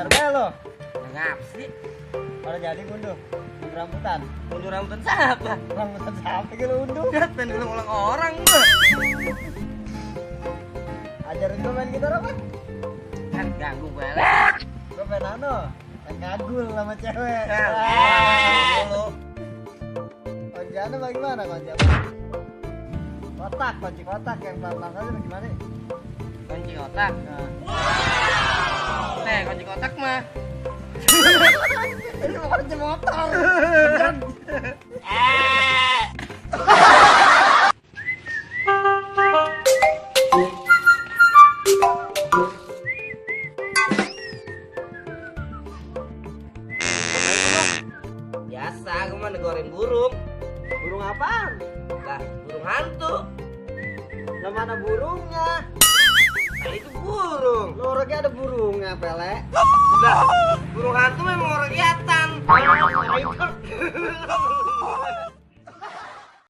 Barbel lo. Ngap sih? Pada jadi unduh. Unduh rambutan. Unduh rambutan siapa? Rambutan siapa gitu unduh? Lihat pengen ulang orang gua. Ajarin gue main gitar apa? Kan ganggu gue. Gue main ano? Main kagul sama cewek. Lu. Kunciannya bagaimana kunciannya? Kotak, kunci kotak yang pelan-pelan aja bagaimana? Kunci kotak. Nih, kunci kotak mah. Ini mau kunci motor. Biasa, gue mah negorin burung. Burung apaan? Lah, burung hantu. Lah mana burungnya? Nah, itu burung. Lo orangnya ada burungnya, Pele. Lah, burung hantu memang orang kelihatan.